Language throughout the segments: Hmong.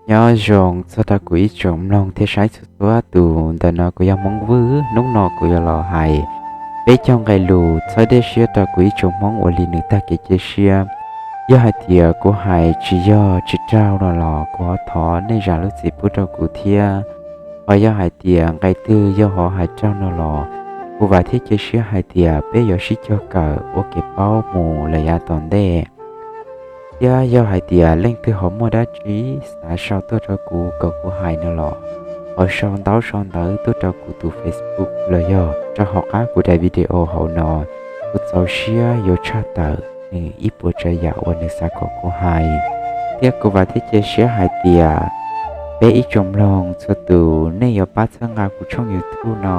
Nyob zoo txog rau kuv ib tsoom mloog thiab saib txhua txhua tus. Ntawm no kuv yog Hmoob Vwj. Hnub no kuv yuav los hais peb caug nqe lus txhawb dej siab rau kuv ib tsoom Hmoob ua li nws tag kev cia siab. Yog hais tias kuv hais tsis yog tsis raug no los kuv ho thov nej zam lub txim pub rau kuv thiab. Ho yog hais tias nqe twg yog ho hais raug no los kuv vam thiab cia siab hais tias peb yuav sib cog kawm ua kev paub mus lawm yav tom ntej. Thiab yog hais tias leej twg ho muaj dab tsi xav sau tuaj rau kuv kom kuv hais no los ho sau ntaub sau ntawv tuaj rau kuv tus Facebook los yog rau hauv qab kuv daim video hauv no. Kuv txaus siab yuav tshaj tawm nws ib puas tsav yam uas nws xav kom kuv hais. Thiab kuv vam thiab cia siab hais tias peb ib tsoom mloog txhua tus nej yuav pab txhawb nqa kuv tshooj YouTube no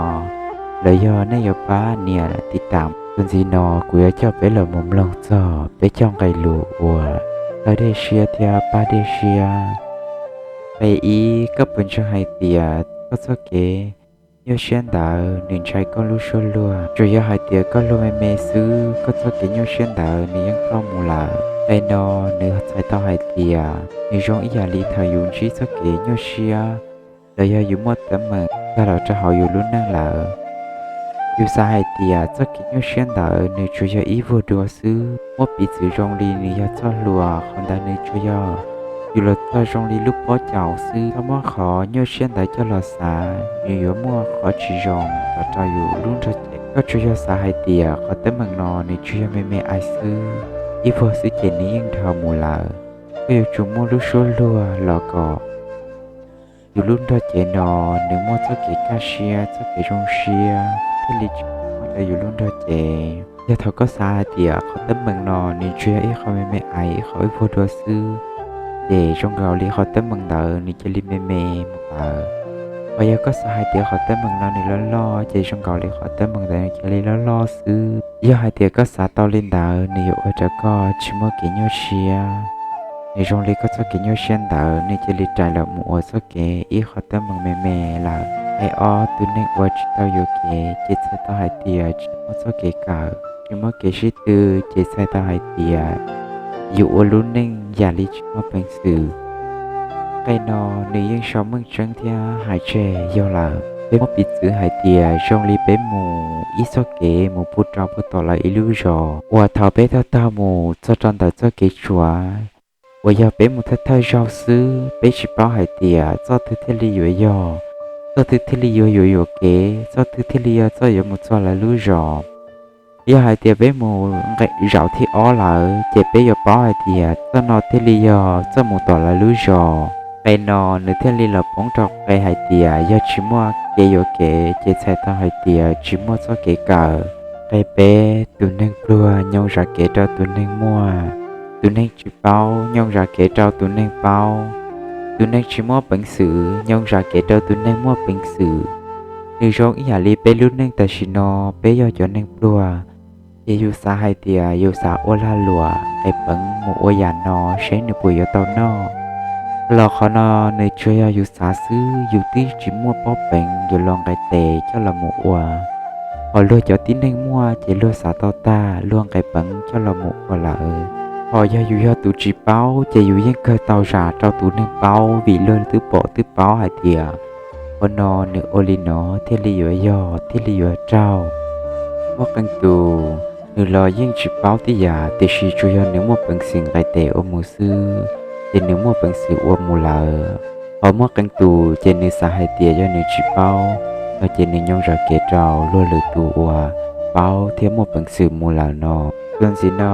los yog nej yuav pab nias tiv tam. Txuas ntxiv no kuv yuav coj peb los mus mloog txog peb caug nqe lus uas txhawb dej siab thiab pab dej siab. Nqe ib, koj puas ntseeg hais tias koj txoj kev nyuaj siab ntawd nws ntshai koj lub suab luag? Tsuas yog hais tias koj luag me me xwb, koj txoj kev nyuaj siab ntawd nws yeej ploj mus lawm. Nqe no nws txhais tau hais tias nws zoo ib yam li thaum yus ntsib txoj kev nyuaj siab los yog yus muaj teeb meem tag los rau hauv yus lub neej lawm. Yus xav hais tias txoj kev nyuaj siab ntawd nws tsuas yog ib vuag dua xwb, muab piv txwv zoo li nws yog txoj hlua, qhov ntawd nws tsuas yog yus los txog zoo li lub pob caus xwb. Txhob muab qhov nyuaj siab ntawd coj los xav, nws yuav muaj qhov tsis zoo los rau yus lub nrog cev. Koj tsuas yog xav hais tias qhov teeb meem no nws tsuas yog me me ais xwb, ib vuag xwb ces nws yeej dhau mus lawm. Koj yuav tsum muaj lub suab luag los kom yus lub nrog cev no nws muaj txoj kev kaj siab, txoj kev zoo siab thiaj li tsis muaj rau yus lub nrog cev. Yog thaum koj xav hais tias qhov teeb meem no nws tsuas yog ib qho me me ais, ib qho ib vuag dua xwb, ces zoo nkaus li qhov teeb meem ntawd nws cia li me me mus lawm. Ho yog koj xav hais tias qhov teeb meem no nws loj loj, ces zoo nkaus li qhov teeb meem ntawd nws cia li loj loj xwb. Yog hais tias koj xav tau li ntawd, nws yuav ua rau koj tsis muaj kev nyuaj siab. Nws zoo li koj txoj kev nyuaj siab ntawd nws cia li rais los mus ua txoj kev ib qho teeb meem me me lawm. Nqe ob, tus neeg uas tsis tau yuam kev ces txhais tau hais tias tsis muaj txoj kev kawm, tsis muaj kev sib tw ces txhais tau hais tias yus ua lub neej yam li tsis muaj peev xwm. Nqe no nws yeej sau meej tseeb thiab hais tseg yog lawm. Peb muab piv txwv hais tias zoo li peb mus ib txoj kev mus pub rau puag tom lawv ib lub zos, uas thaum peb taug taug mus txog rau ntawm txoj kev tshuav, uas yog peb mus thawj thawj zaug xwb, peb tsis paub hais tias txoj twg thiaj li yuav yog, txoj twg thiaj li yuav yuam yuam kev, txoj twg thiaj li yog txoj yuav mus txog lawv lub zos. Yog hais tias peb mus nqe zaum thib ob lawm, ces peb yuav paub hais tias txoj no thiaj li yog txoj mus tom lawv lub zos. Nqe no nws thiaj li los poob rau nqe hais tias yog tsis muaj kev yuam kev ces txhais tau hais tias tsis muaj txoj kev kawm. Nqe peb, tus neeg pluag nyoo zam kev rau tus neeg muaj, tus neeg tsis paub nyoo zam kev rau tus neeg paub, tus neeg tsis muaj peev xwm nyoo zam kev rau tus neeg muaj peev xwm. Nws zoo ib yam li peb lub neej tam sim no, peb yog cov neeg pluag, ces yus xav hais tias yus xav ua lag luam nqis peev mus ua yam no seb nws puas yuav tau noj. Los qhov no nws tsuas yog yus xav xwb, yus twb tsis muaj pob peev yus los nqis tes coj los mus ua. Ho luag cov tib neeg muaj ces luag xav tau tag luag nqis peev coj los mus ua lawm. Ho yog yus yog tus tsis paub ces yus yeej kawg tau zam rau tus neeg paub, vim luag twb pom twb paub hais tias qhov no nws ua li no thiaj li yuav yog thiaj li yuav raug. Muaj qee tus nws los yeej tsis paub tib yam, tiam sis tsuas yog nws muaj peev xwm nqis tes ua mus xwb, ces nws muaj peev xwm ua mus lawm. Ho muaj qee tus ces nws xav hais tias yog nws tsis paub no ces nws nyoo zam kev rau luag lwm tus uas paub thiab muaj peev xwm mus lawm no. Txuas ntxiv no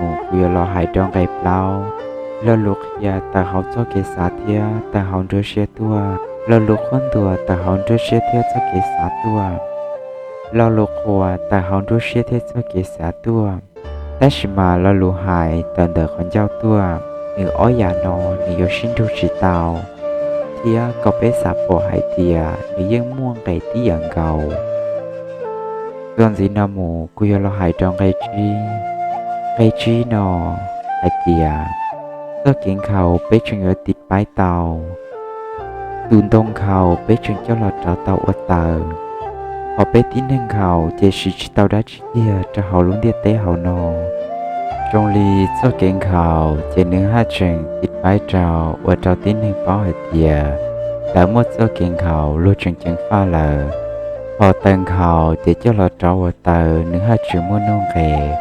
mus kuv yuav los hais rau nqe plaub. Lo lus qhia tawm hauv txoj kev xav thiab tawm hauv nruab siab tuaj. Lo lus qhuab ntuas tawm hauv nruab siab thiab txoj kev xav tuaj. Lo lus qhuas tawm hauv nruab siab thiab txoj kev xav tuaj. Tab sis mas lo lus hais tawm ntawm qhov ncauj tuaj. Nws ob yam no nws yuav sib nrug tsis tau, thiab kom peb xav pom hais tias nws yeej muaj nqe tib yam nkaus. Txuas ntxiv no mus kuv yuav los hais rau nqe tsib. Nqe tsib no hais tias txoj kev nkhaus peb tseem yuav tiv paib tau, tus ntoo nkhaus peb tseem coj los rauv tau ua taws, ho peb tib neeg nkhaus ces siv tsis tau dab tsi kiag rau hauv lub ntiaj teb hauv no. Zoo li txoj kev nkhaus ces nws haj tseem tiv paiv rau ua rau tib neeg paub hais tias lawv muaj txoj kev nkhaus luag tseem ceev faj lawm. Hos taws nkhaus ces coj los rauv ua taws nws haj tseem muaj nuj nqes.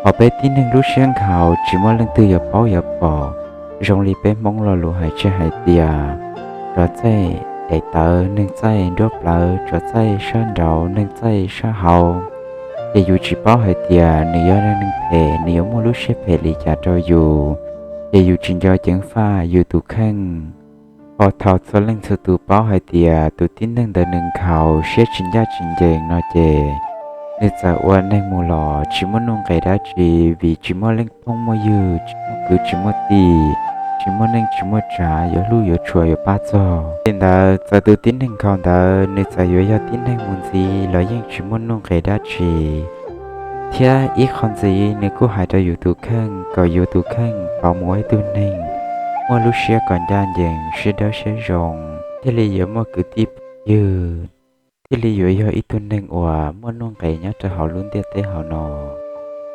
Hos peb tib neeg lub siab nkhaus tsis muaj leej twg yuav paub yuav pom. Zoo li peb Hmoob lo lus hais tseg hais tias, tsov txaij daim tawv neeg txaij nruab plawv, tsov txaij sab nraud neeg txaij sab hauv. Ces yus tsis paub hais tias nws yog neeg phem, nws yuav muaj lub siab phem li cas rau yus, ces yus tsis nco ceev faj yus tus kheej. Hos thaum txhua leej txhua tus paub hais tias tus tib neeg ntawd nws nkhaus siab tsis ncaj tsis ncees no ces nws txawm ua neeg mus los tsis muaj nuj nqes dab tsi, vim tsis muaj leej phooj muaj ywg, tsis muaj kwv tsis muaj tij, tsis muaj neej tsis muaj tsav yuav hlub yuav tshua yuav pab txog. Li ntawd txawm tus tib neeg nkhaus ntawd nws txawm yuav yog tib neeg mus ntxiv los yeej tsis muaj nuj nqes dab tsi. Thiab ib qho ntxiv nws kuj hais rau yus tus kheej kom yus tus kheej pauv mus ua ib tug neeg muaj lub siab kom ncaj ncees, siab dawb siab zoo, thiaj li yuav muaj kwv tij phooj ywg, thiaj li yuav yog ib tug neeg uas muaj nuj nqes nyob rau hauv lub ntiaj teb hauv no.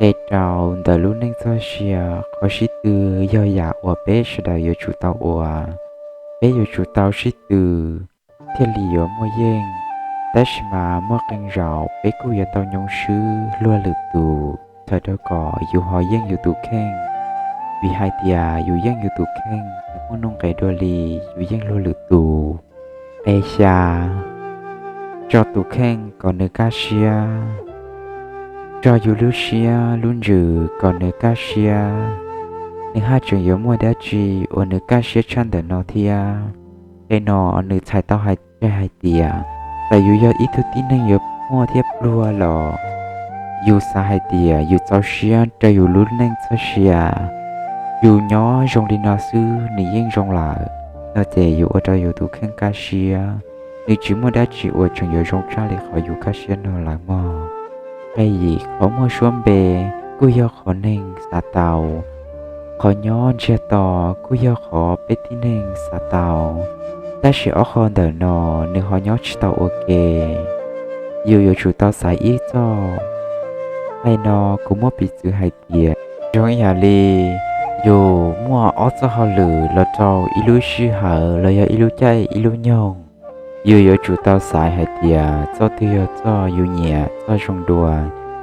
Qhia rau ntawm lub neej txoj sia, qhov sib tw yog yam uas peb sawv daws yuav tsum tau ua, peb yuav tsum tau sib tw thiaj li yuav muaj yeej. Tab sis mas muaj qee zaum peb kuj yuav tau nyoo swb luag lwm tus, txhawm rau kom yus ho yeej yus tus kheej. Vim hais tias yus yeej yus tus kheej, yus muaj nuj nqes dua li yus yeej luag lwm tus. Qhia xya, tso tus kheej kom nws kaj siab, tso yus lub siab lub ntsws kom nws kaj siab, nws haj tseem yuav muaj dab tsi uas nws kaj siab tshaj ntawm no thiab. Qhia no nws txhais tau hais tseg hais tias, txawm yus yog ib tug tib neeg yuav muaj thiab pluag los yus xav hais tias yus txaus siab rau yus lub neej txoj sia, yus nyob zoo li no xwb nws yeej zoo lawm no ces yus ua rau yus tus kheej kaj siab. Nws tsis muaj dab tsi uas tseem yuav zoo tshaj li qhov yus kaj siab no lawm mog. Qhia yim, qhov muaj suab npe kuj yog qhov neeg xav tau, qhov nyob ntsiag to kuj yog qhov peb tib neeg xav tau, tab sis ob qho ntawm no nws ho nyob tsis tau ua ke. Yus yuav tsum tau xaiv ib txoj. Qhia no kuv muab piv txwv hais tias zoo ib yam li yus muaj ob txoj hauj lwm los rau ib lub sij hawm los yog ib lub caij ib lub nyoog, yus yuav tsum tau xaiv hais tias txoj twg yog txoj yus nyiam txoj zoo dua,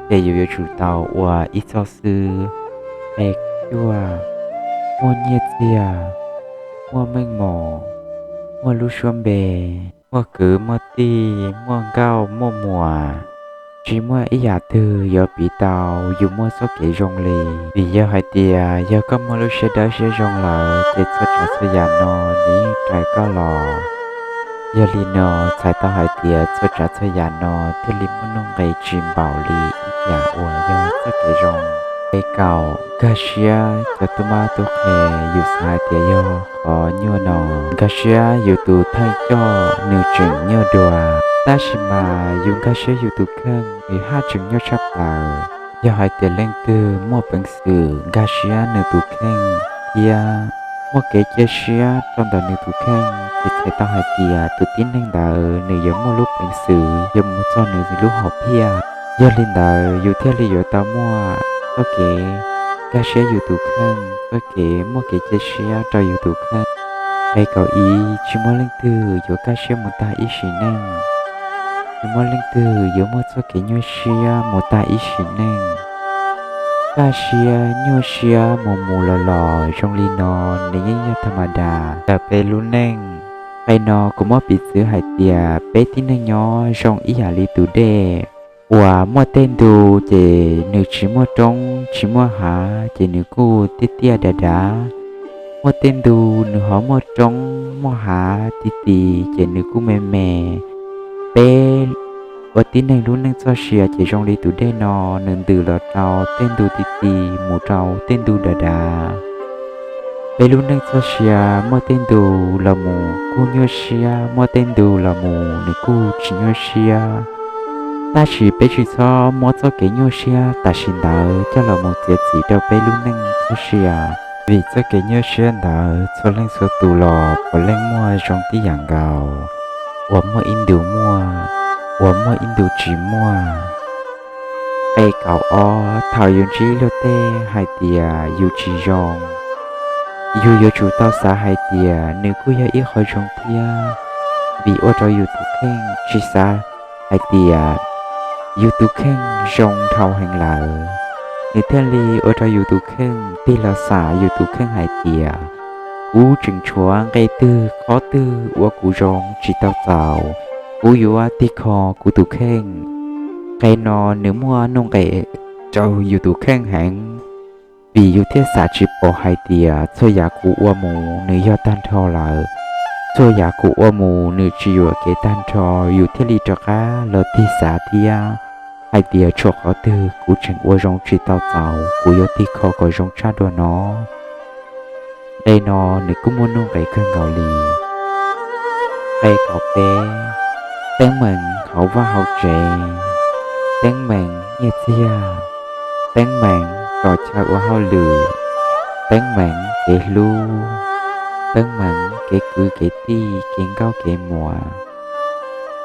ces yus yuav tsum tau ua ib txoj xwb. Qhia cuaj, muaj nyiaj txiag, muaj meej mom, muaj lub suab npe, muaj kwv muaj tij, muaj nkauj muaj muam, tsis muaj ib yam twg yuav piv tau yus muaj txoj kev zoo li. Vim yog hais tias yog koj muaj lub siab dawb siab zoo lawm ces txhua tsav txhua yam no nws yeej raws koj los. Yog li no txhais tau hais tias txhua tsav txhua yam no thiaj li muaj nuj nqes tsis npaum li ib yam uas yog txoj kev zoo. Qhia kaum, nkag siab cov tub mab tub qhe. Yus xav hais tias yog qhov nyuaj no, nkag siab yus tus thawj coj nws tseem nyuaj dua, tab sis mas yus nkag siab yus tus kheej nws haj tseem nyuaj tshaj plaws. Yog hais tias leej twg muaj peev xwm nkag siab nws tus kheej thiab muaj kev cia siab rau ntawm nws tus kheej ces txhais tau hais tias tus tib neeg ntawd nws yuav muaj lub peev xwm yuav mus txog nws lub hom phiaj. Yog li ntawd yus thiaj li yuav tau muaj txoj kev nkag siab yus tus kheej, txoj kev muaj kev cia siab rau yus tus kheej. Qhia kaum ib, tsis muaj leej twg yuav kaj siab mus tag ib sim neej, tsis muaj leej twg yuav muaj txoj kev nyuaj siab mus tag ib sim neej. Kaj siab nyuaj siab mus mus los los zoo li no nws yeej yog tham ma das ntawm peb lub neej. Qhia no kuv muab piv txwv hais tias peb tib neeg nyob zoo ib yam li tus dej uas muaj tej ntu ces nws tsis muaj roob tsis muaj hav ces nws kuj tiaj tiaj dav dav. Muaj tej ntu nws ho muaj roob muaj hav ti ti ces nws kuj me me. Peb ua tib neeg lub neej txoj sia ces zoo li tus dej no, nws ntws los rau tej ntu ti ti mus rau tej ntu dav dav. Peb lub neej txoj sia muaj tej ntu los mus kuj nyuaj siab, muaj tej ntu los mus nws kuj tsis nyuaj siab. Tab sis peb tsis txhob muab txoj kev nyuaj siab tam sim ntawd coj los mus txiav txim rau peb lub neej txoj sia, vim txoj kev nyuaj siab ntawd txhua leej txhua tus los puav leej muaj zoo tib yam nkaus, uas muaj ib ntus muaj, uas muaj ib ntus tsis muaj. Nqe kaum ob, thaum yus ntsib luag tej hais tias yus tsis zoo, yus yuav tsum tau xav hais tias nws kuj yog ib qho zoo thiab, vim ua rau yus tus kheej tsis xav hais tias yus tus kheej zoo dhau heev lawm, nws thiaj li ua rau yus tus kheej tig los xam yus tus kheej hais tias, kuv tseem tshuav nqe twg qhov twg ua kuv zoo tsis tau txaus, kuv yuav tig kho kuv tus kheej. Nqe no nws muaj nuj nqes rau yus tus kheej heev, vim yus thiaj xav tsis pom hais tias txhua yam kuv ua mus nws yog tag nrho lawm, txhua yam kuv ua mus nws tsis yuam kev tag nrho, yus thiaj li rov qab los tig xav thiab hais tias tshuav qhov twg kuv tseem ua zoo tsis tau txaus, kuv yuav tig kho kom zoo tshaj dua no. Nqe no nws kuj muaj nuj nqes kawg nkaus li. Nqe kaum peb, teeb meem hauv vaj hauv tsev, teeb meem nyiaj txiag, teeb meem tom chaw ua hauj lwm, teeb meem kev hlub, teeb meem kev kwv kev tij, kev nkauj kev muam.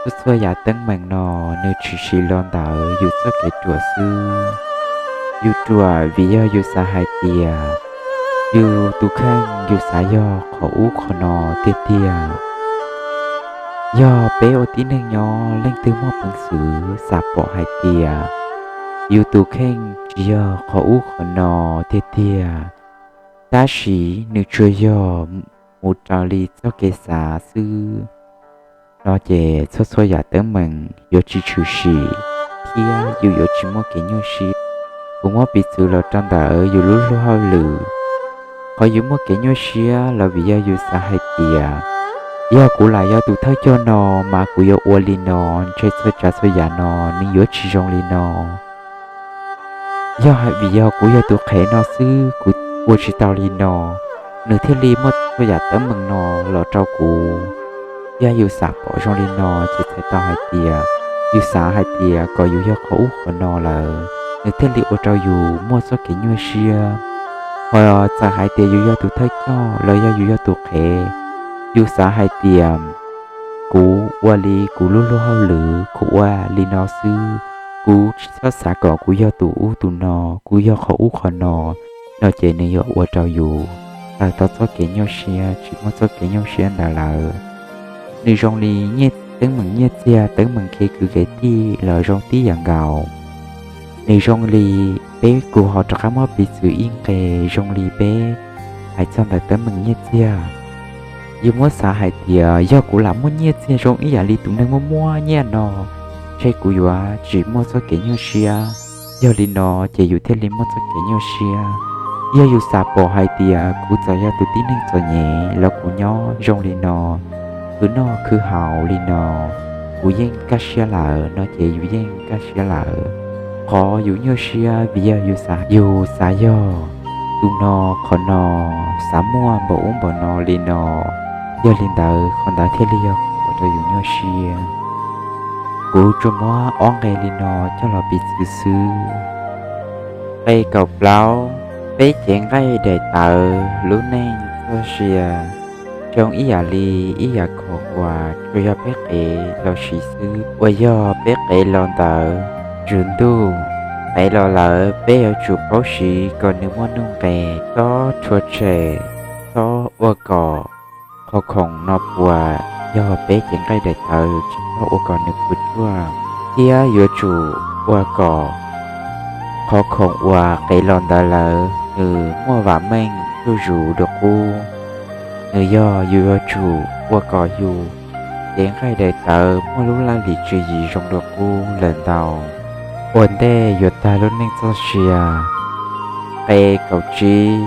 Txhua txhua yam teeb meem no nws tshwm sim los ntawm yus txoj kev ruam xwb. Yus ruam vim yog yus xav hais tias yus tus kheej yus xav yog qhov ub qhov no tiag tiag. Yog peb ua tib neeg nyob leej twg muaj peev xwm xav pom hais tias yus tus kheej tsis yog qhov ub qhov no tiag tiag, tab sis nws tsuas yog mus raws li txoj kev xav xwb no ces txhua txhua yam teeb meem yuav tsis tshwm sim thiab yus yuav tsis muaj kev nyuaj siab. Kuv muab piv txwv los rau ntawm yus lub luag hauj lwm. Qhov yus muaj kev nyuaj siab los vim yog yus xav hais tias yog kuv lam yog tus thawj coj no mas kuv yuav ua li no, ntshe txhua tsav txhua yam no nws yuav tsis zoo li no. Yog vim yog kuv yog tus qhev no xwb kuv ua tsis tau li no, nws thiaj li muaj txhua yam teeb meem no los rau kuv. Yog yus xav pom zoo li no ces txhais tau hais tias yus xav hais tias kom yus yog qhov ub qhov no lawm, nws thiaj li ua rau yus muaj txoj kev nyuaj siab. Ho txawm hais tias yus yog tus thawj coj los yog yus yog tus qhev, yus xav hais tias kuv ua li kuv lub luag hauj lwm kuv ua li no xwb, kuv tsis txhob xav kom kuv yog tus ub tus no, kuv yog qhov ub qhov no, no ces nws yuav ua rau yus tawg tau txoj kev nyuaj siab tsis muaj txoj kev nyuaj siab ntawd lawm. Nws zoo li teeb meem nyiaj txiag, teeb meem kev kwv kev tij los zoo tib yam nkaus. Nws zoo li, peb kuv ho rov qab muab piv txwv ib nqe zoo li peb hais txog ntawm teeb meem nyiaj txiag. Yus muab xav hais tias yog kuv lam muaj nyiaj txiag zoo ib yam li tus neeg muaj muaj nyiaj no, ntshe kuv yuav tsis muaj txoj kev nyuaj siab. Yog li no ces yus thiaj li muaj txoj kev nyuaj siab. Yog yus xav pom hais tias kuv txawm yog tus tib neeg txom nyem los kuv nyob zoo li no, khwv noj khwv haus li no, kuv yeej kaj siab lawm no ces yus yeej kaj siab lawm. Qhov yus nyuaj siab vim yog yus xav, yus xav yog tus no qhov no, xav muaj npaum ub npaum no li no. Yog li ntawd qhov ntawd thiaj li yog qhov ua rau yus nyuaj siab. Kuv tsuas muab ob nqe li no coj los piv txwv xwb. Nqe kaum plaub, peb cev nqaij daim tawv lub neej txoj sia zoo ib yam li ib yam khoom uas tsuas yog peb qev los siv xwb, uas yog peb qev los ntawd tswv ntuj, qev los lawm peb yuav tsum paub siv kom nws muaj nuj nqes, txhob rhuav tshem, txhob ua kom qhov khoom no puas, yog peb cev nqaij daim tawv tsis txhob ua kom nws puas tsuaj, thiab yuav tsum ua kom qhov khoom uas qev los ntawd lawm nws muaj vam meej zuj zus dua qub. Nws yog yus yuav tsum ua kom yus cev nqaij daim tawv muaj lub laj lim tswv yim zoo dua qub lawm ntau, ua ntej yuav tag lub neej txoj sia. Nqe kaum tsib,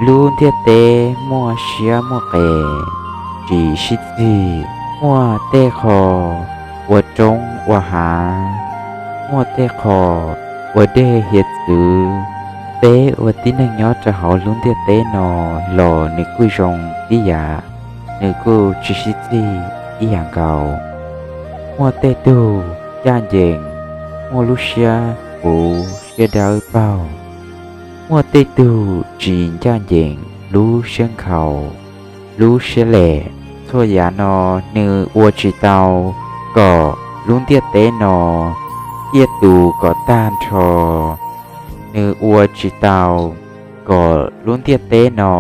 lub ntiaj teb muaj siab muaj qes, tsis sib txig, muaj tej qho ua roob ua hav, muaj tej qho ua dej hiav txwv. Peb ua tib neeg nyob rau hauv lub ntiaj teb no los nws kuj zoo tib yam, nws kuj tsis sib txig ib yam nkaus. Muaj tej tug ncaj ncees, muaj lub siab puv siab dawb paug. Muaj tej tug tsis ncaj ncees, lub siab nkhaus, lub siab lem. Txhua yam no nws ua tsis tau kom lub ntiaj teb no tiaj tus kom tag nrho. Nws ua tsis tau kom lub ntiaj teb no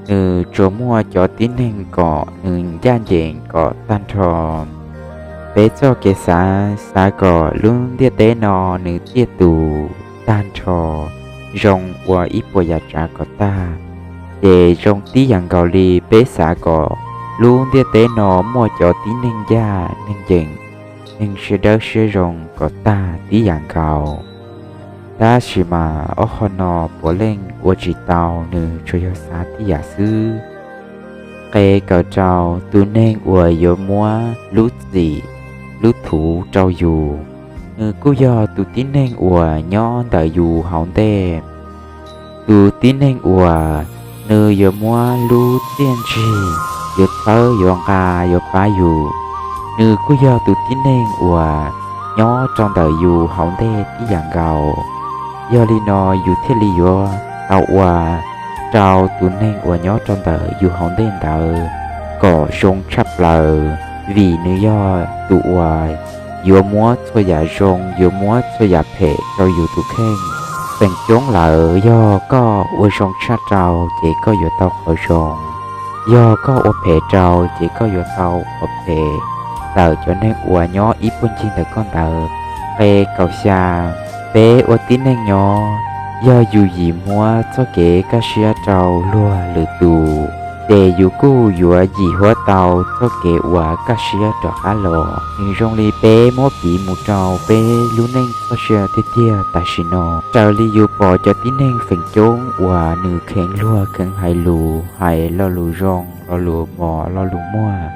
nws tsuas muaj cov tib neeg kom nws ncaj ncees kom tag nrho. Peb txoj kev xav, xav kom lub ntiaj teb no nws tiaj tus tag nrho, zoo ua ib puas yam tsav kom tag, ces zoo tib yam nkaus li peb xav kom lub ntiaj teb no muaj cov tib neeg ncaj neeg ncees, neeg siab dawb siab zoo kom tag tib yam nkaus. Tab sis mas ob qho no puav leej ua tsis tau, nws tsuas yog xav tib yam xwb. Qe kaum rau, tus neeg uas yuav muab lub txim, lub thuv rau yus, nws kuj yog tus tib neeg uas nyob ntawm yus hauv ntej. Tus tib neeg uas nws yuav muab lub txiaj ntsig, yuav txhawb yuav nqa yuav pab yus, nws kuj yog tus tib neeg uas nyob rau ntawm yus hauv ntej tib yam nkaus. Yog li no yus thiaj li yuav tau ua rau tus neeg uas nyob rau ntawm yus hauv ntej ntawd kom zoo tshaj plaws, vim nws yog tus uas yuav muab txhua yam zoo, yuav muab txhua yam phem rau yus tus kheej. Feem coob lawm yog koj ua zoo tshaj rau ces koj yuav tau qhov zoo, yog koj ua phem rau ces koj yuav tau qhov phem ntawm cov neeg uas nyob ib puag ncig ntawm koj ntawd. Qe kaum xya, peb ua tib neeg nyob, yog yus yim muab txoj kev kaj siab rau luag lwm tus, ces yus kuj yuav yim huab tau txoj kev uas kaj siab rov qab los. Nws zoo li peb muab piv mus rau peb lub neej txoj sia tiag tiag tam sim no. Raws li yus pom cov tib neeg feem coob uas nws kheev luag kheev hais lus, hais lo lus zoo, lo lus mos, lo lus muag,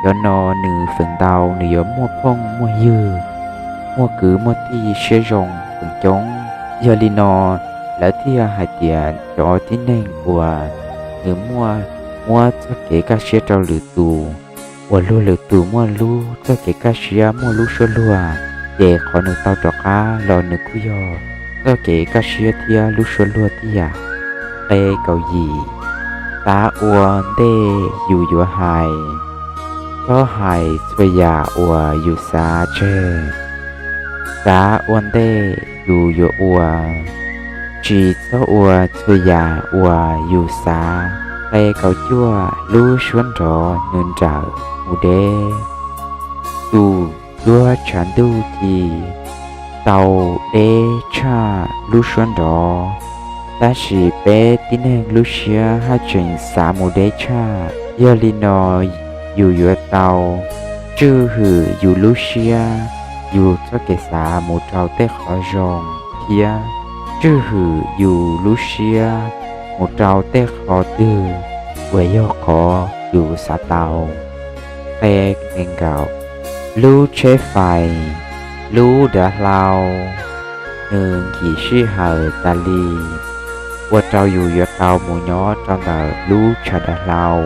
cov no nws feem ntau nws yuav muaj phooj muaj ywg, muaj kwv muaj tij siab zoo feem coob. Yog li no lawv thiaj hais tias cov tib neeg uas nws muaj, muab txoj kev kaj siab rau lwm tus, uas luag lwm tus muaj lub txoj kev kaj siab muaj lub suab luag, ces qhov nws tau rov qab los nws kuj yog txoj kev kaj siab thiab lub suab luag tib yam. Qe kaum yim, xav ua ntej yus yuav hais, txhob hais txhua yam uas yus xav tseg. Xav ua ntej yus yuav ua, tsis txhob ua txhua yam uas yus xav. Qe kaum cuaj, lub suab nrov nws nrawm mus deb, tus duab tshav ntuj ci tau deb tshaj lub suab nrov. Tab sis peb tib neeg lub siab haj tseem xav mus deb tshaj. Yog li no yus yuav tau tswj hwm yus lub siab, yus txoj kev xav mus rau tej qhov zoo thiab tswj hwm yus lub siab mus rau tej qhov twg uas yog qhov yus xav tau. Qe nees nkaum, lub tsheb fais, lub dav hlau, nws nkim sij hawm tas li, ua rau yus yuav tau mus nyob rau ntawm lub tshav dav hlau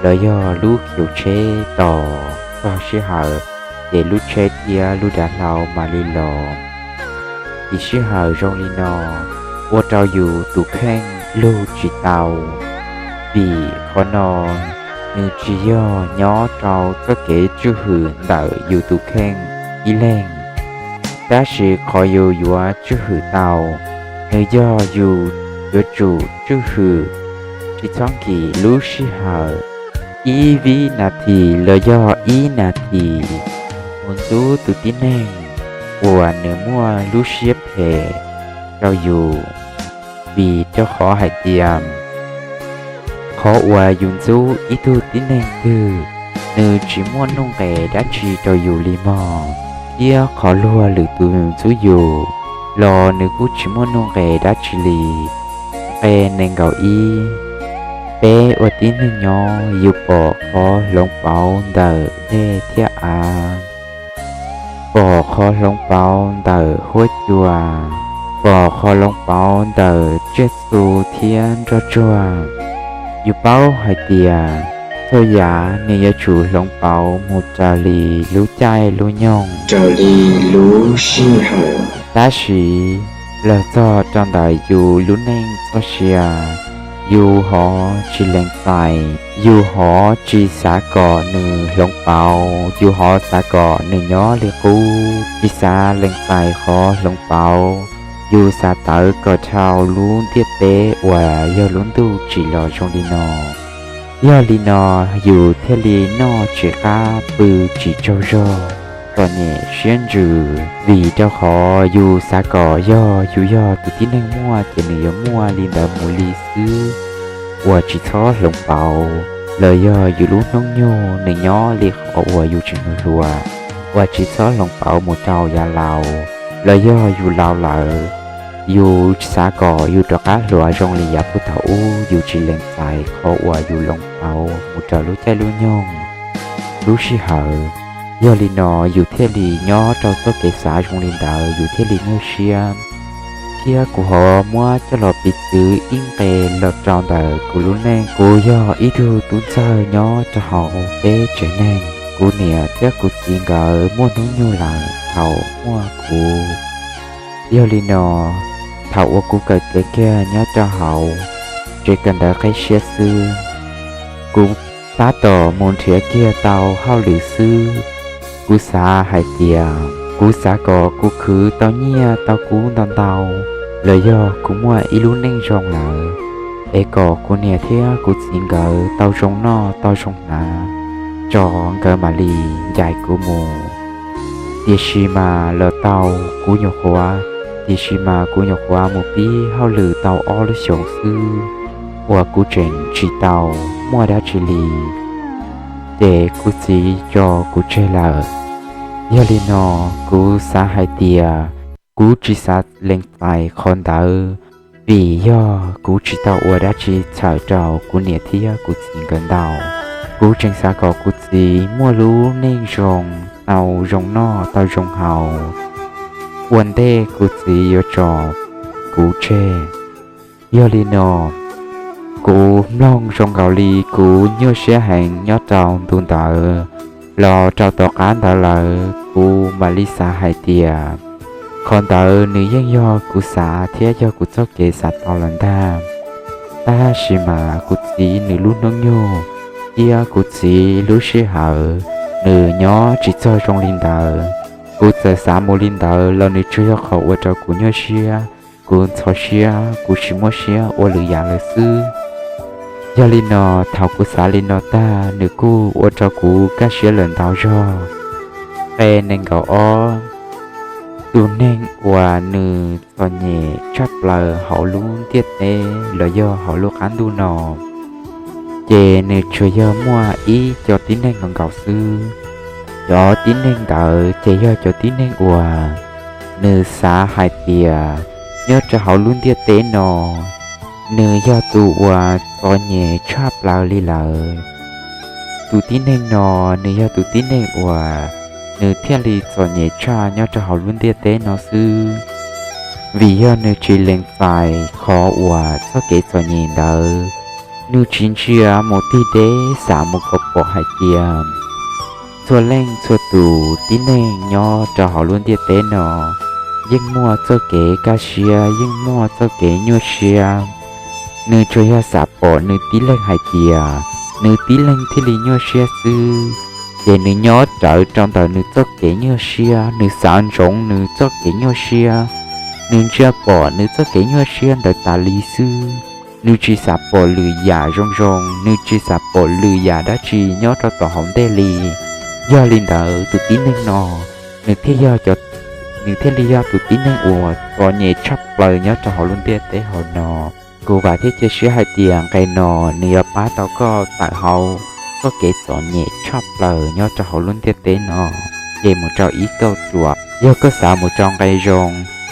los yog lub khiv tsheb tos txog sij hawm, ces lub tsheb thiab lub dav hlau mam li los. Nkim sij hawm zoo li no ua rau yus tus kheej lug tsis tau, vim qhov no nws tsis yog nyob rau txoj kev tswj hwm ntawm yus tus kheej ib leeg. Tab sis qhov yus yuav tswj hwm tau, nws yog yus yuav tsum tswj hwm tsis txhob nkim lub sij hawm ib vib nas this los yog ib nas this mus ntxub tus tib neeg uas nws muaj lub siab phem rau yus. Vim rau qhov hais tias qhov uas yus ntxub ib tug tib neeg twg, nws tsis muaj nuj nqes dab tsi rau yus li mog, thiab qhov luag lwm tus ntxub yus los nws kuj tsis muaj nuj nqes dab tsi li. Qe nees nkaum ib, peb ua tib neeg nyob yus pom qhov hloov pauv ntawm dej thiab av, pom qhov hloov pauv ntawm huab cua, pom qhov hloov pauv ntawm tsiaj txhu thiab nroj tsuag. Yus paub hais tias txhua yam nws yuav tsum hloov pauv mus raws li lub caij lub nyoog, raws li lub sij hawm. Tab sis los txog rau ntawm yus lub neej txoj sia, Yus ho tsis lees txais, yus ho tsis xav kom nws hloov pauv, yus ho xav kom nws nyob li qub, tsis xav lees txais qhov hloov pauv. Yus xav tawv kom dhau lub ntiaj teb uas yog lub ntuj tsim los zoo li no. Yog li no, yus thiaj li noj tsis qab pw tsis tsaug zog, txom nyem siab ntsws, vim rau qhov yus xav kom yog yus yog tus tib neeg muaj ces nws yuav muaj li ntawd mus li xwb, uas tsis txhob hloov pauv, los yog yus lub hnub nyoog nws nyob li qhov uas yus tseem hluas, uas tsis txhob hloov pauv mus rau yav laus, los yog yus laus lawm, yus xav kom yus rov qab hluas zoo li yav puag thaum ub, yus tsis lees txais qhov uas yus hloov pauv mus rau lub caij lub nyoog, lub sij hawm. Yog li no, yus thiaj li nyob rau txoj kev xav zoo li ntawd, yus thiaj li nyuaj siab. Thiab kuv ho muab coj los piv txwv ib nqe los rau ntawm kuv lub neej. Kuv yog ib tug tub ntxawg nyob rau hauv peb tsev neeg. Kuv niam thiab kuv txiv nkawd muaj hnub nyoog lawm thaum muaj kuv. Yog li no, thaum uas kuv kawm tiav kiag nyob rau hauv tsev kawm ntawv qib siab xwb, kuv tab tom mus nrhiav kiag tau hauj lwm xwb. Kuv xav hais tias kuv xav kom kuv khwv tau nyiaj tau kub ntau ntau, los yog kuv muaj ib lub neej zoo lawm, es kom kuv niam thiab kuv txiv nkawd tau zoo noj tau zoo hnav, tso nkawd mam li ncaim kuv mus. Tiam sis mas los tau kuv nyuam qhuav, tiam sis mas kuv nyuam qhuav mus pib hauj lwm tau ob lub xyoos xwb, uas kuv tseem tsis tau muaj dab tsi li, ces kuv txiv tso kuv tseg lawm. Yog li no, kuv xav hais tias kuv tsis xav lees txais qhov ntawd, vim yog kuv tsis tau ua dab tsi txhawm rau kuv niam thiab kuv txiv nkawd ntau. Kuv tseem xav kom kuv txiv muaj lub neej zoo, tau zoo noj tau zoo haus, ua ntej kuv txiv yuav tso kuv tseg. Yog li no, kuv mloog zoo nkaus li kuv nyuaj siab heev nyob rau ntu ntawd. Los rau tom qab ntawd lawm kuv mam li xav hais tias qhov ntawd nws yeej yog kuv xav thiab yog kuv txoj kev xav tau lawm ntag. Tab sis mas kuv txiv nws lub hnub nyoog thiab kuv txiv lub sij hawm, nws nyob tsis txog zoo li ntawd. Kuv txawm xav mus li ntawd los nws tsuas yog qhov ua rau kuv nyuaj siab, kuv ntxhov siab, kuv tsis muaj siab ua lwm yam lawm xwb. Yog li no, thaum kuv xav li no tag, nws kuj ua rau kuv kaj siab lawm ntau zog. Nqe nees nkaum ob, tus neeg uas nws txom nyem tshaj plaws hauv lub ntiaj teb los yog hauv lub qab ntuj no, ces nws tsuas yog muaj ib co tib neeg nkaus nkaus xwb. Cov tib neeg ntawd ces yog cov tib neeg uas nws xav hais tias nyob rau hauv lub ntiaj teb no, nws yog tus uas txom nyem tshaj plaws li lawm. Tus tib neeg no, nws yog tus tib neeg uas nws thiaj li txom nyem tshaj nyob rau hauv lub ntiaj teb no xwb. Vim yog nws tsis lees txais qhov uas txoj kev txom nyem ntawd, nws tsis ntsia mus tig deb xav mus kom pom hais tias txhua leej txhua tus tib neeg nyob rau hauv lub ntiaj teb no yeej muaj txoj kev kaj siab, yeej muaj txoj kev nyuaj siab. Nws tsuas yog xav pom nws tib leeg hais tias nws tib leeg thiaj li nyuaj siab xwb, ces nws nyob rawv rau ntawm nws txoj kev nyuaj siab, nws xav ntsoov nws txoj kev nyuaj siab, nws ntsia pom nws txoj kev nyuaj siab ntawd tas li xwb. Nws tsis xav pom lwm yam zoo zoo, nws tsis xav pom lwm yam dab tsi nyob rau tom hauv ntej li. Yog li ntawd tus tib neeg no, nws thiaj yog, nws thiaj li yog tus tib neeg uas txom nyem tshaj plaws nyob rau hauv lub ntiaj teb hauv no. Kuv vam thiab cia siab hais tias nqe no nws yuav pab tau koj tawm hauv txoj kev txom nyem tshaj plaws nyob rau hauv lub ntiaj teb no. Ces mus rau ib kauj ruam, yog koj xav mus rau nqe zoo,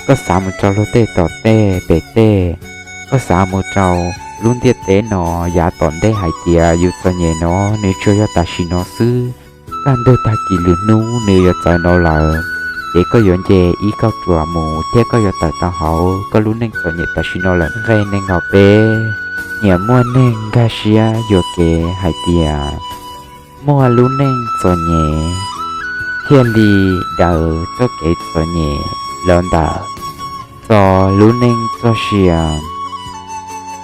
koj xav mus rau luag tej tom tej pem tej, koj xav mus rau lub ntiaj teb no yav tom ntej hais tias yus txom nyem no nws tsuas yog tam sim no xwb, kaj ntug tag kis lwm hnub nws yuav txawv no lawm, ces koj yuav nce ib kauj ruam mus thiab koj yuav tawm tau hauv koj lub neej txom nyem tam sim no lawm. Nqe nees nkaum peb, nyiam muaj neeg nkag siab yuam kev hais tias muaj lub neej txom nyem thiaj li daws txoj kev txom nyem los ntawm txo lub neej txoj sia.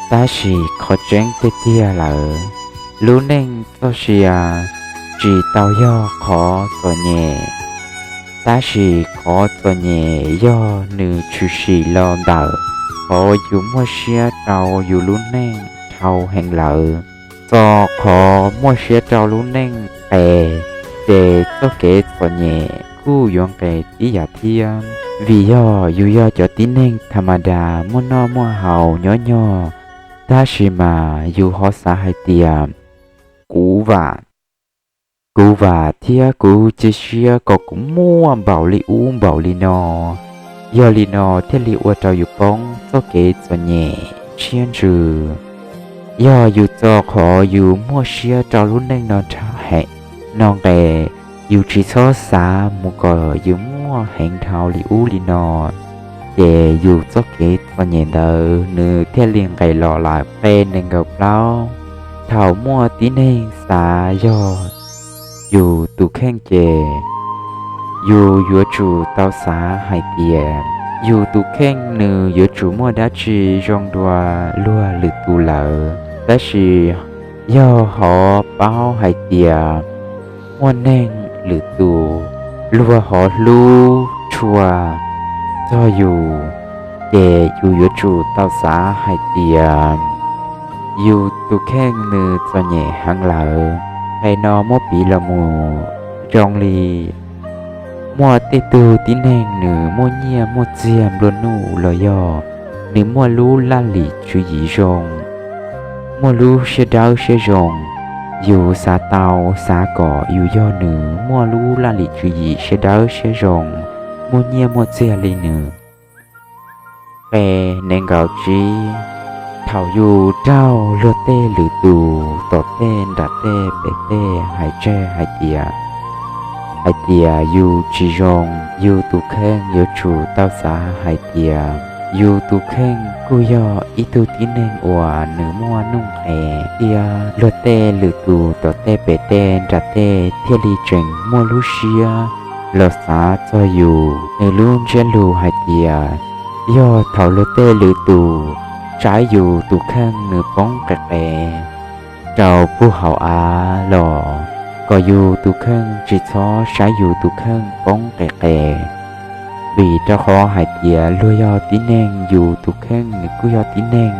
Tab sis qhov tseeb tiag tiag lawm, lub neej txoj sia tsis tau yog qhov txom nyem, tab sis qhov txom nyem yog nws tshwm sim los ntawm qhov yus muaj siab rau yus lub neej dhau heev lawm. Txog qhov muaj siab rau lub neej nqes, ces txoj kev txom nyem kuj yuav nqes tib yam thiab. Vim yog yus yog cov tib neeg tha ma das muaj noj muaj haus nyob nyog, tab sis mas yus ho xav hais tias kuv vam, kuv vam thiab kuv cia siab kom kuv muaj npaum li ub npaum li no, yog li no thiaj li ua rau yus poob txoj kev txom nyem siab ntsws. Yog yus txog qhov yus muaj siab rau lub neej no dhau heev, no nqes, yus tsis txhob xav mus kom yus muaj heev dhau li ub li no, ces yus txoj kev txom nyem ntawd nws thiaj li nqes los lawm. Qe nees nkaum plaub, thaum muaj tib neeg xav yog yus tus kheej ces yus yuav tsum tau xav hais tias yus tus kheej nws yuav tsum muaj dab tsi zoo dua luag lwm tus lawm. Tab sis yog ho paub hais tias muaj neeg lwm tus luag ho hlub tshua txog yus, ces yus yuav tsum tau xav hais tias yus tus kheej nws txom nyem heev lawm. Qe no muab piv los mus zoo li muaj tej tug tib neeg nws muaj nyiaj muaj txiag nplua nuj los yog nws muaj lub laj lim tswv yim zoo, muaj lub siab dawb siab zoo. Yus xav tau xav kom yus yog nws, muaj lub laj lim tswv yim siab dawb siab zoo, muaj nyiaj muaj txiag li nws. Qe nees nkaum tsib, thaum yus raug luag tej lwm tus tom tej nram tej pem tej hais tseg hais tias, hais tias yus tsis zoo, yus tus kheej yuav tsum tau xav hais tias yus tus kheej kuj yog ib tug tib neeg uas nws muaj nuj nqes thiab luag tej lwm tus tom tej pem tej nram tej thiaj li tseem muaj lub siab los xav txog yus. Nws lub ntsiab lus hais tias yog thaum luag tej lwm tus saib yus tus kheej nws poob qes qes rau puag hauv av los kom yus tus kheej tsis txhob saib yus tus kheej poob qes qes, vim rau qhov hais tias luag yog tib neeg, yus tus kheej nws kuj yog tib neeg,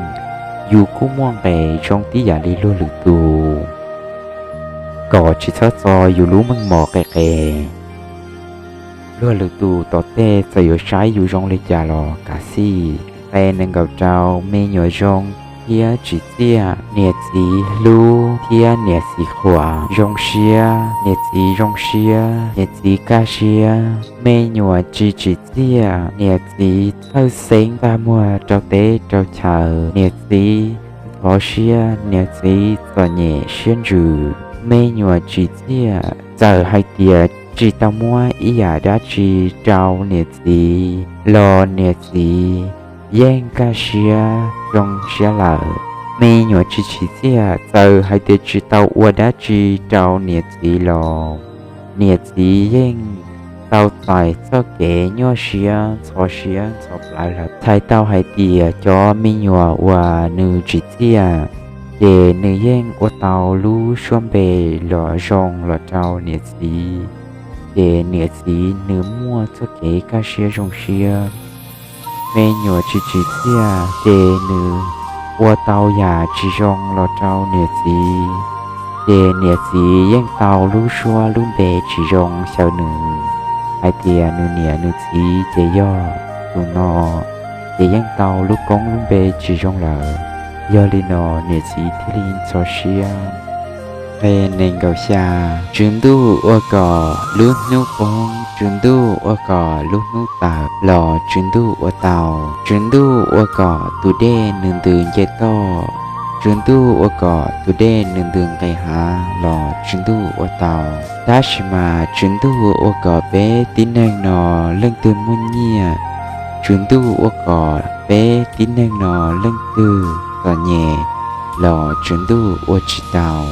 yus kuj muaj nqes zoo tib yam li luag lwm tus, kom tsis txhob txo yus lub meej mom qes qes. Luag lwm tus tom tej txawm yuav saib yus zoo li cas los kav xij, qe nees nkaum rau, me nyuam zoo thiab tsim txiaj, niam txiv hlub thiab niam txiv qhuas zoo siab, niam txiv zoo siab, niam txiv kaj siab. Me nyuam tsis tsim txiaj, niam txiv txhawj xeeb tag muag rau teb rau chaw, niam txiv ntxhov siab, niam txiv txom nyem siab ntsws. Me nyuam tsim txiaj, txawm hais tias tsis tau muab ib yam dab tsi rau niam txiv los niam txiv yeej kaj siab zoo siab lawm. Me nyuam tsis tsim txiaj, txawm hais tias tsis tau ua dab tsi rau niam txiv los niam txiv yeej tau txais txoj kev nyuaj siab ntxhov siab ntxhov plawv lawm. Txhais tau hais tias cov me nyuam uas nws tsim txiaj, ces nws yeej ua tau lub suab npe los zoo los rau niam txiv, ces niam txiv nws muaj txoj kev kaj siab zoo siab. Me nyuam tsis tsim txiaj ces nws ua tau yam tsis zoo los rau niam txiv, ces niam txiv yeej tau lub suab lub npe tsis zoo xyaw nws, hais tias nws niam nws txiv ces yog tus no, ces yeej tau lub koob lub npe tsis zoo lawm. Yog li no niam txiv thiaj li ntxhov siab. Qe nees nkaum xya, tswv ntuj ua kom lub hnub poob, tswv ntuj ua kom lub hnub tawm los tswv ntuj ua tau. Tswv ntuj ua kom tus dej nws ntws nce toj, tswv ntuj ua kom tus dej nws ntws nqes hav los tswv ntuj ua tau. Tab sis mas tswv ntuj ua kom peb tib neeg no leej twg muaj nyiaj, tswv ntuj ua kom peb tib neeg no leej twg txom nyem los tswv ntuj ua tsis tau.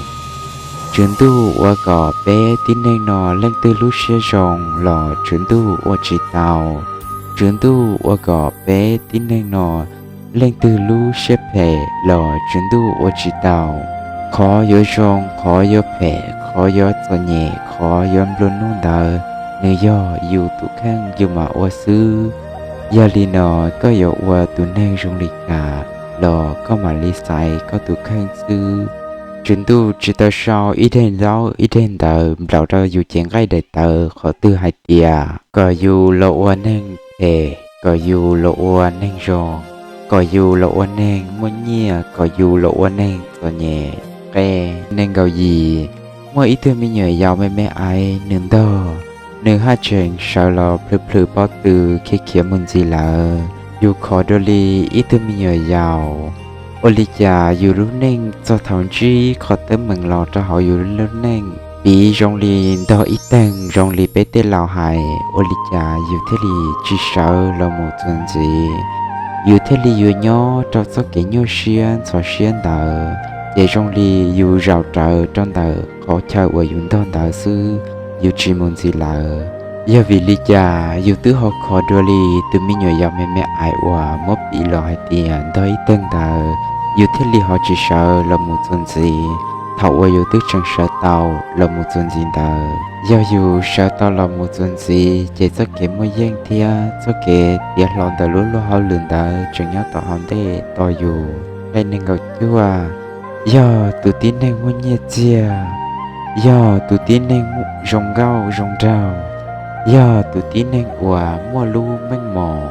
Tswv ntuj ua kom peb tib neeg no leej twg lub siab zoo los tswv ntuj ua tsis tau. Tswv ntuj ua kom peb tib neeg no leej twg lub siab phem los Tswv Ntuj ua tsis tau. Qhov yuav zoo, qhov yuav phem, qhov yuav txom nyem, qhov yuav nplua nuj ntawd, nws yog yus tus kheej yus mam ua xwb. Yog li no, koj yuav ua tus neeg zoo li cas los koj mam li xaiv koj tus kheej xwb. Tswv Ntuj tsis tau sau ib daim ntaub ib daim ntawv nplaum rau yus cev nqaij daim tawv qhov twg hais tias kom yus los ua neeg phem, kom yus los ua neeg zoo, kom yus los ua neeg muaj nyiaj, kom yus los ua neeg txom nyem. Nqe nees nkaum yim, muaj ib tug me nyuam yaus me me aiv nws ntog, nws haj tseem sawv los plhws plhws pob tw khiav khiav mus ntxiv lawm. Yus khov dua li ib tug me nyuam yaus, ua li cas yus lub neej txog thaum ntsib qhov teeb meem los rau hauv yus lub neej, piv zoo li ntog ib teeg zoo li peb tej laus hais, ua li cas yus thiaj li tsis sawv los mus txuas ntxiv. Yus thiaj li yuav nyob rau txoj kev nyuaj siab ntxhov siab ntawd, ces zoo li yus zaum rawv rau ntawm qhov chaw uas yus ntog ntawd xwb, yus tsis mus ntxiv lawm. Yog vim li cas yus twb ho khov dua li tus me nyuam yaus me me aiv uas muab piv los hais tias ntog ib teeg ntawd, yus thiaj li ho tsis sawv los mus txuas ntxiv thaum uas yus twb tseem sawv tau los mus txuas ntxiv ntawd? Yog yus sawv tau los mus txuas ntxiv, ces txoj kev muaj yeej thiab txoj kev tiav hlo ntawm lub luag hauj lwm ntawd tseem nyob tom hauv ntej tos yus. Nqe nees nkaum cuaj, yog tus tib neeg muaj nyiaj txiag, yog tus tib neeg zoo nkauj zoo nraug, yog tus tib neeg uas muaj lub meej mom,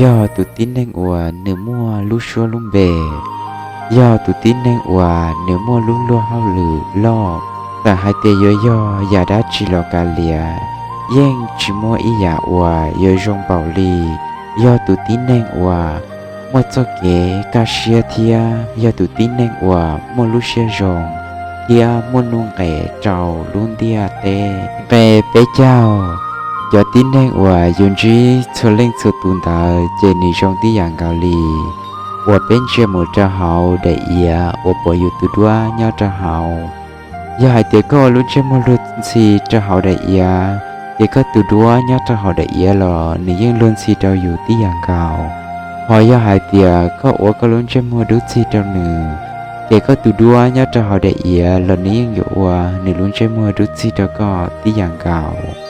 yog tus tib neeg uas nws muaj lub suab lub npe, yog tus tib neeg uas nws muaj lub luag hauj lwm loj. Txawm hais tias yuav yog yam dab tsi los kav liam, yeej tsis muaj ib yam uas yuav zoo npaum li. Yog tus tib neeg uas muaj txoj kev kaj siab thiab yog tus tib neeg uas muaj lub siab zoo thiab muaj nuj nqes rau lub ntiaj teb. Nqe peb caug, cov tib neeg uas yus ntsib txhua leej txhua tus ntawd ces nws zoo tib yam nkaus li uas peb ntsia mus rau hauv daim iav uas pom yus tus duab nyob rau hauv. Yog hais tias koj ua lub ntsej muag luag ntxhi rau hauv daim iav, ces koj tus duab nyob rau hauv daim iav los nws yeej luag ntxhi rau yus tib yam nkaus. Ho yog hais tias koj ua koj lub ntsej muag dub txig rau nws, ces koj tus duab nyob rau hauv daim iav los nws yeej yuav ua nws lub ntsej muag dub txig rau koj tib yam nkaus.